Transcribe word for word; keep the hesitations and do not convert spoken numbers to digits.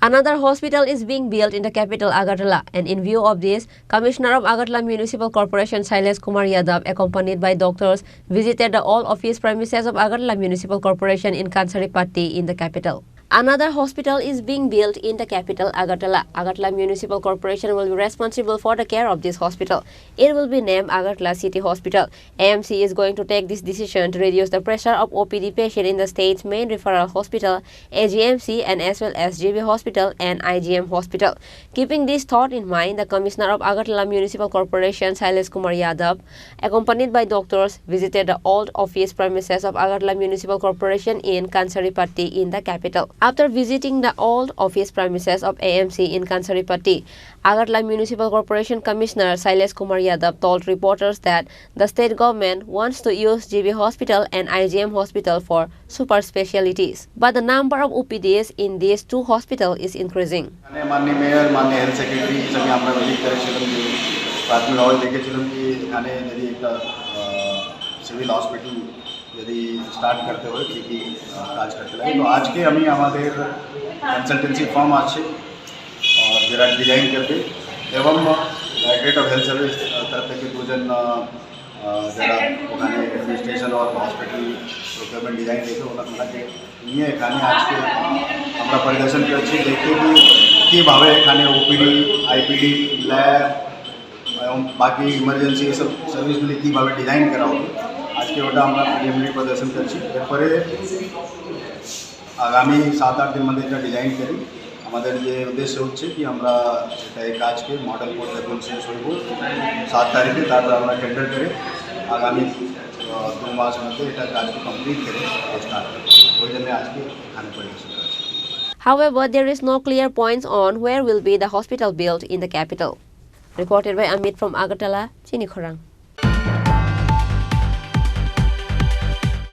Another hospital is being built in the capital Agartala, and in view of this, Commissioner of Agartala Municipal Corporation Shailesh Kumar Yadav, accompanied by doctors, visited the old office premises of Agartala Municipal Corporation in Kansaripatti in the capital. Another hospital is being built in the capital Agartala. Agartala Municipal Corporation will be responsible for the care of this hospital. It will be named Agartala City Hospital. A M C is going to take this decision to reduce the pressure of O P D patient in the state's main referral hospital, A G M C, and as well as G B Hospital and I G M Hospital. Keeping this thought in mind, the Commissioner of Agartala Municipal Corporation, Shailesh Kumar Yadav, accompanied by doctors, visited the old office premises of Agartala Municipal Corporation in Kansaripatti in the capital. After visiting the old office premises of A M C in Kansaripatti, Agartala Municipal Corporation Commissioner Shailesh Kumar Yadav told reporters that the state government wants to use G B Hospital and I G M Hospital for super specialities, but the number of O P Ds in these two hospitals is increasing. মানে মাননীয় মেয়র, মাননীয় health secretary হিসাবে আমরা ভিজিট করেছিলাম, যে প্রাথমিকভাবে দেখেছিলাম কি এখানে যদি একটা সিভিল হসপিটাল যদি স্টার্ট করতে হয়, কী কী আহ, কাজ করতে লাগে। তো আজকে আমি আমাদের কনসালটেন্সি ফার্ম আছে, আহ, যারা ডিজাইন করবে, এবং ডাইরেক্টরেট অফ হেলথ সার্ভিস তরফ থেকে দুজন আহ, আহ, যারা ওখানে অ্যাডমিনিস্ট্রেশন আর হসপিটাল প্রকিউরমেন্ট ডিজাইন দেখে, ওনা-, ওনাকে নিয়ে এখানে আজকে আমরা পরিদর্শন করেছি, দেখতে কি কীভাবে এখানে ওপিডি, আইপিডি, ল্যাব এবং বাকি ইমার্জেন্সি এসব সার্ভিসগুলি কীভাবে ডিজাইন করা হবে। আজকে ওটা আমরা প্রিলিমিনারি পরিদর্শন করছি। এরপরে আগামী সাত আট দিন মধ্যে এটা ডিজাইন করি। আমাদের যে উদ্দেশ্য হচ্ছে কি, আমরা এটা, এই কাজকে মডেল কোড যখন শেষ হইব, সাত তারিখে, তারপর আমরা টেন্ডার করে আগামী আহ, দু মাস মধ্যে এটা কাজ কমপ্লিট করে স্টার্ট করব। ওই জন্য আজকে এখানে পরিদর্শন করছি। However, there is no clear points on where will be the hospital built in the capital. Reported by Amit from Agartala, Chini Khorang.